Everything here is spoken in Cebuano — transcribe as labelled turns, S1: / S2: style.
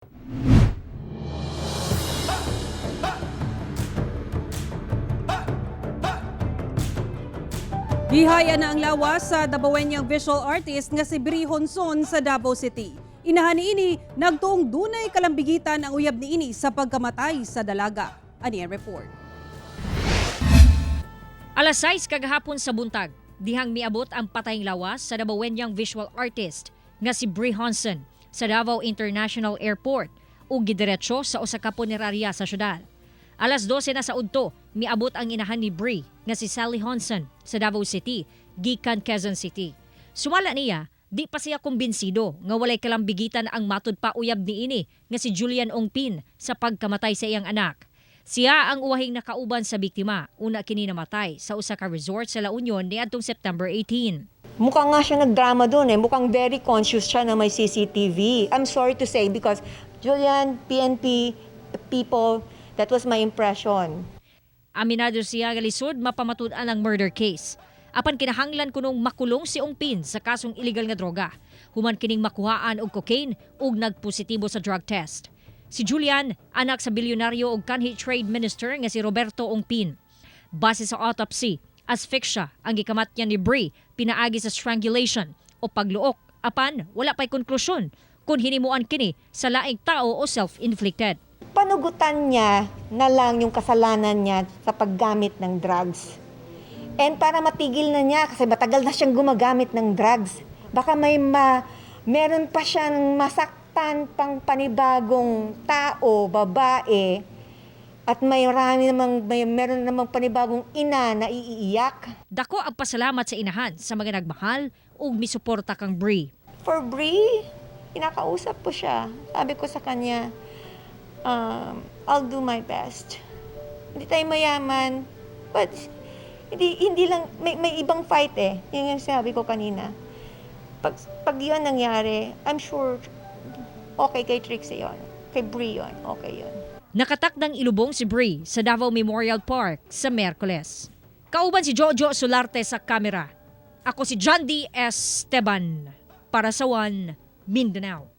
S1: Gihaya na ang lawas sa Dabawenyang visual artist nga si Brie Honson sa Davao City. Inahan niini, nagtuong dunay kalambigitan ang uyab niini sa pagkamatay sa dalaga. Ani ang report.
S2: Alas 6 kagahapon sa buntag, dihang miabot ang patayng lawas sa Dabawenyang visual artist nga si Brie Honson sa Davao International Airport ug gidiretso sa usa ka punerarya sa syudad. Alas 12 na sa udto, miabot ang inahan ni Brie nga si Sally Honson sa Davao City gikan Quezon City. Sumala niya, di pa siya kumbinsido nga walay kalambigitan ang matud pa uyab niini nga si Julian Ongpin sa pagkamatay sa iyang anak. Siya ang uwahing nakauban sa biktima una kini namatay sa usa ka resort sa La Union niadtong September 18.
S3: Mukhang nga siya nagdrama doon eh. Mukhang very conscious siya na may CCTV. I'm sorry to say because Julian, PNP, people, that was my impression.
S2: Aminado siya nga lisod mapamatud-an ang murder case. Apan kinahanglan kunong makulong si Ongpin sa kasong illegal nga droga. Human kining makuhaan og cocaine ug nagpositibo sa drug test. Si Julian, anak sa bilyonaryo ug kanhi trade minister nga si Roberto Ongpin. Base sa autopsy, asphyxia ang gikamatyan ni Brie pinaagi sa strangulation o pagluok, apan wala pa'y konklusyon kung hinimuan kini sa laing tao o self-inflicted.
S3: Panugutan niya na lang yung kasalanan niya sa paggamit ng drugs. And para matigil na niya, kasi matagal na siyang gumagamit ng drugs, baka meron pa siyang masaktan pang panibagong tao, babae, at meron namang panibagong ina na iiyak.
S2: Dako ang pasalamat sa inahan sa mga nagmahal ug misuporta kang Brie.
S3: For Brie, kinakausap ko siya. Sabi ko sa kanya, "I'll do my best. Hindi tayo mayaman, but hindi hindi lang, may ibang fight eh." Yun yung sinabi ko kanina. Pag yun nangyari, I'm sure okay kay Trixie yun. Kay Brie yun, okay yun.
S2: Nakatakdang ilubong si Brie sa Davao Memorial Park sa Miyerkules. Kauban si Jojo Solarte sa kamera. Ako si John D. Esteban para sa One Mindanao.